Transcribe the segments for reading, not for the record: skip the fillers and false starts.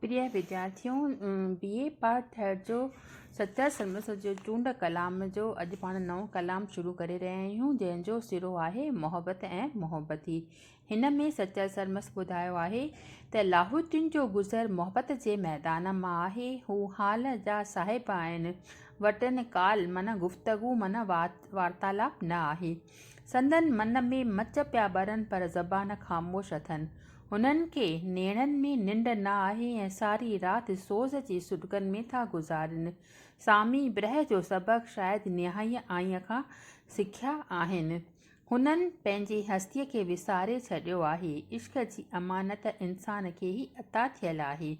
پريه وديارٿيون بي اي part third جو ستر سرمست جو چونڊ ڪلام جو اڄ پاڻ نئون ڪلام شروع ڪري رهيا آهيون جنهن جو سرو آهي محبت ۽ محبتي هن ۾ سچل سرمست ٻڌايو آهي ته لاهوتين جو گذر محبت جي ميدان مان آهي هو حال جا صاحب آهن وٽن ڪال معنيٰ گفتگو معنيٰ وارتالاپ نه آهي سندن من ۾ مچ پيا ٻرن پر زبان خاموش اٿن هنن کي نيڻن ۾ ننڊ نه آهي ۽ ساري رات سوز جي سڏڪن ۾ ٿا گذارين. سامي برهه جو سبق شايد نهائينء آئينء کان سکيا آهن. هنن پنهنجي هستيء کي وساري ڇڏيو آهي. عشق جي امانت انسان کي ئي عطا ٿيل آهي.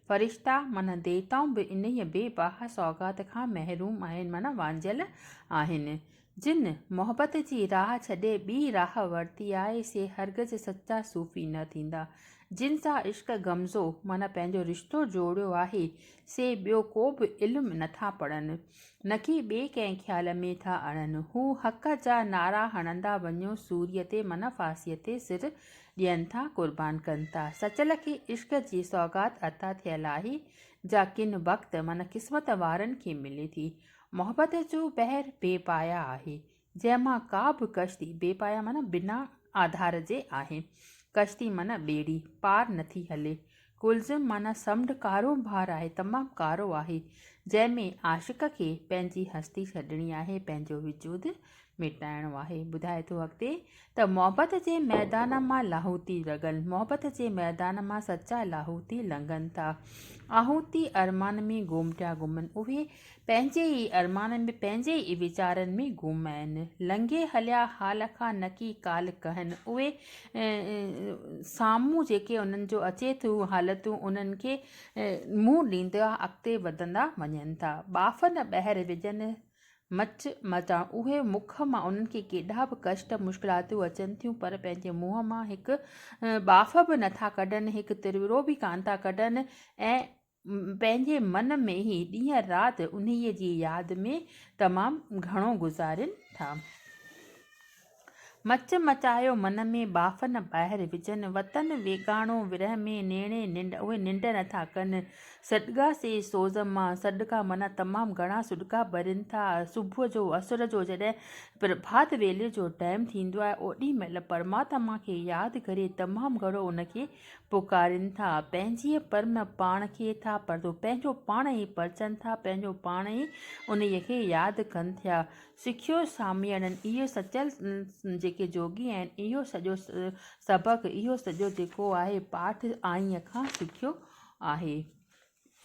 فرشتا معنيٰ ديوتائون به انهيء بي بها سوغات کان محروم آهن معنيٰ وانجهيل آهن. جن محبت جي راهه ڇڏي ٻي راهه ورتي آهي، سي هرگز سچا صوفي نه ٿيندا. جن سان عشق غمزو معنيٰ پنهنجو رشتو جوڙيو آهي، سي ٻيو ڪو به علم نٿا پڙهن، نڪي ٻئي ڪنهن خيال ۾ ٿا اڙن. هو حق جا نعرا هڻندا وڃيو سوريء تي معنيٰ ڦاسيء تي سر ڏين ٿا، قربان ڪن ٿا. سچل کي عشق جي سوغات عطا ٿيل آهي، جا ڪن وقت معنيٰ قسمت وارن کي ملي ٿي. محبت جو بحر بي پايا آهي، جنهن مان ڪا به ڪشتي، بي پايا معنيٰ بنا آڌار جي آهي، ڪشتي معنيٰ ٻيڙي، پار نٿي هلي. قلزم معنيٰ سمنڊ ڪارونڀار آهي، تمام ڪارو آهي، جنهن ۾ عاشق کي پنهنجي هستي ڇڏڻي آهي، پنهنجو وجود مٽائڻو آهي. ٻڌائي ٿو اڳتي ته محبت جي ميدان مان لاهوتي رڳن، محبت جي ميدان مان سچا لاهوتي لنگهن ٿا. آهوتي ارمان ۾ گومٽيا گمن، اهي پنهنجي ئي ارمان ۾ پنهنجي ئي ويچارن ۾ گم آهن. لنگهي هليا حال کان نڪي ڪال ڪهن، اهي سامهون جيڪي انهن جو اچي ٿيون حالتون انهن کي منهن ڏيندا اڳتي وڌندا وڃن ٿا. ٻاڦ نه ٻهر وجهن مچ متان اهي مک مان انهن کي ڪيڏا به ڪشٽ مشڪلاتون اچن ٿيون پر پنهنجي منهن مان هڪ ٻاڦ به نٿا ڪڍن هڪ ترورو به ڪانه ٿا ڪڍن ۽ پنهنجي من ۾ ئي ڏينهن رات انهيء جي ياد ۾ تمام گهڻو گذارين ٿا. مچ مچايو من ۾، ٻاڦ نه ٻاهر وجهن. وطن ويڳاڻو ورهه ۾، نيڻي ننڊ اهي ننڊ نه ٿا ڪن. سڏڪا سي سوز مان، سڏڪا معنيٰ تمام گهڻا سڏڪا ڀرين ٿا. صبح جو اسر جو جڏهن پرڀات ويلي جو ٽائيم ٿيندو آهي، اوڏي مهل پرماتما کي ياد ڪري تمام گهڻو ان کي پڪارين ٿا. پنهنجيء پرم پاڻ کي ٿا پرتو، پنهنجو پاڻ ئي پرچن ٿا، پنهنجو پاڻ ئي انهيء کي ياد ڪن ٿيا. سکيو ساميئڙن اهو سچل جيڪي جوڳي آهن اهو سڄو سبق اهو سڄو جيڪو آهي پاٺ آئينء کان سکيو آهي.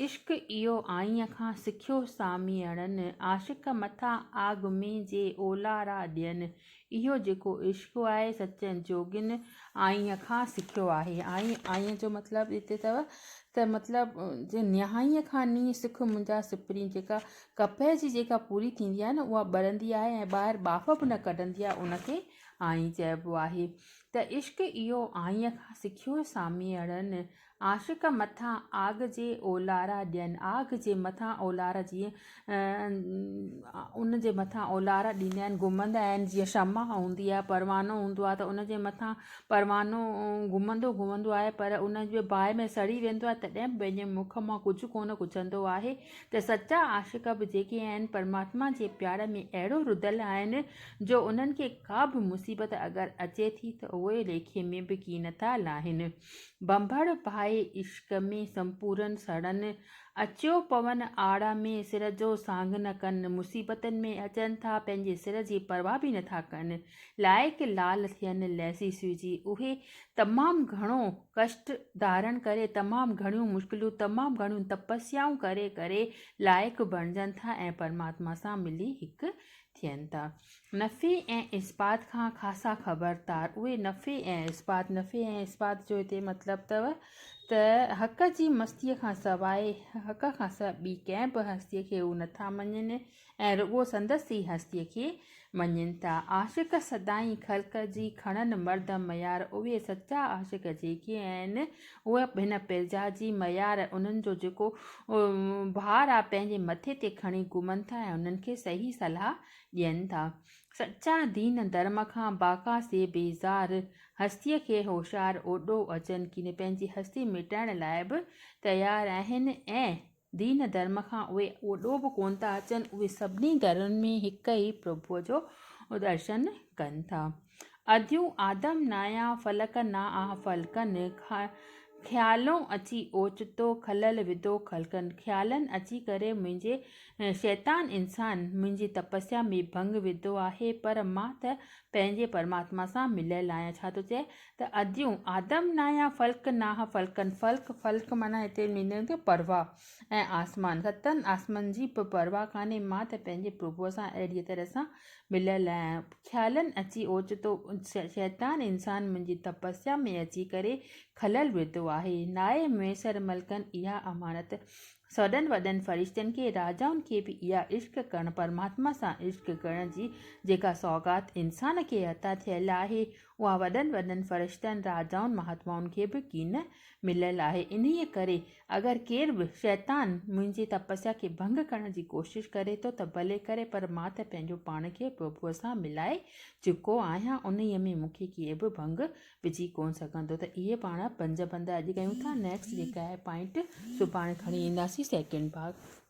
عشق اهو آئينء کان سکيو ساميئڙن عاشق مٿان آگ ۾ جي اولارا ڏين اهو جيڪو عشق آهي سچن جوڳين آئينء کان سکيو آهي. آئين آئينء جو مطلب هتي اٿو ته مطلب جي نهائينء کان نينهن سک منهنجا سپرين جيڪا ڪپهه جي جيڪا پوري ٿيندي آهي نه اها ٻرندي آهي ۽ ٻاهر ٻاڦ به نه ڪڍندي آهي ان کي آئين چئبو آهي ته عشق اهو آئين کان سکيو ساميئڙن عاشق مٿان آگ جي اولارا ڏين آگ جي مٿان اولارا جيئن ان جي مٿان اولارا ڏيندا آهن گهمندا آهن جيئن شمع هوندي آهي پروانو هوندو آهي ته ان جي مٿان پروانو گهمندو گهمندو آهي پر ان جي باهه ۾ سڙي ويندو آهي تڏهن به پنهنجي مک مان ڪجهه ڪونه ڪڇندو آهي ته سچا عاشق به جيڪي آهن پرماتما جي پيار ۾ اهڙو رڌل آهن جو انهن کي ڪا به مصيبت اگر اچي ٿي ته اهي ليکي ۾ به ڪين ٿا لاهن. ڀنڀڙ ڀائي عشق ۾ سمپورن سڙن، اچيو پون آڙ ۾ سر جو سانگ نه ڪن، مصيبتن ۾ اچن ٿا پنهنجي سر جي پرواهه به نٿا ڪن، لائق لال ٿين لهسي سوئجي اهي تمام گهڻو ڪشٽ ڌارڻ ڪري تمام گهڻيون مشڪلون تمام گهڻيون تپسيائون ڪري ڪري لائق بڻجن ٿا ۽ پرماتما سان ملي هڪ ٿين ٿا. نفي ۽ اثبات کان خاصا خبردار اهي نفي ۽ اثبات نفي ۽ اثبات جو هتي مطلب اٿو ته حق جي مستيء کان سواء حق کان سواء ٻي ڪنهن به هستيء کي هو نٿا مڃين ۽ رڳو سندس ئي هستيء کي مڃين ٿا. عاشق سدائين خلق جي کڻن مرد ميار. اهي سچا عاشق جيڪي آهن، اهي هن پرجا جي ميار، انهن جو جيڪو ڀار آهي، پنهنجي مٿي تي کڻي گهمن ٿا ۽ انهن کي صحيح صلاح ڏين ٿا. سچا دين ڌرم کان باقا سي بيزار. هستيء کي هوشيار اوڏو اچن ڪين، پنهنجي هستي مٽائڻ لاء به تيار آهن ۽ دين ڌرم کان اهي اوڏو به ڪونه ٿا اچن، اهي سڀني ڌرمن ۾ هڪ ئي پرڀوء جو درشن ڪن ٿا. اديون آدم نايان فلڪ نا آه فلڪن، خيالون اچي اوچتو خلل وڌو خلقن، خيالن اچي ڪري منهنجي شيطان انسان منهنجي تپسيا ۾ ڀنگ وڌو آهي پر مان ته پنهنجي پرماتما سان مليل آهيان. ڇا ٿو چئي ته اديون آدم ناهيان فلڪ ناهه فلڪن، فلڪ فلڪ معنيٰ هتي ميننگ ٿيو پرواهه ۽ آسمان، ستن آسمانن جي به پرواهه ڪانهي مان ته پنهنجي پرڀوء سان اهڙيء طرح سان مليل آهيان. خيالن اچي اوچتو شيطان انسان منهنجي تپسيا ۾ اچي ڪري خلل وڌو آهي. ناهي ميسر ملڪن اها امانت سوڏن وڏن فرشتن کي، راجائن کي به اها عشق ڪرڻ، پرماتما سان عشق ڪرڻ جي جيڪا سوغات انسان کي عطا ٿيل آهي، اها وڏن وڏن فرشتن، راجائن، مهاتمائن کي به ڪين مليل آهي. انهيء ڪري اگر ڪير به، شيطان، منهنجي تپسيا کي ڀنگ ڪرڻ جي ڪوشش ڪري ٿو ته ڀلي ڪري پر مان ته پنهنجو پاڻ کي پرڀوء سان ملائي چڪو آهيان، انهيء ۾ مون کي ڪير به ڀنگ وجهي ڪونه سگهندو ته اهي پاڻ پنج بند اڄ ڪيون ٿا نيڪسٽ جيڪا آهي پوائنٽ سڀاڻي کڻي اينداسين سيڪنڊ ڀاڳ.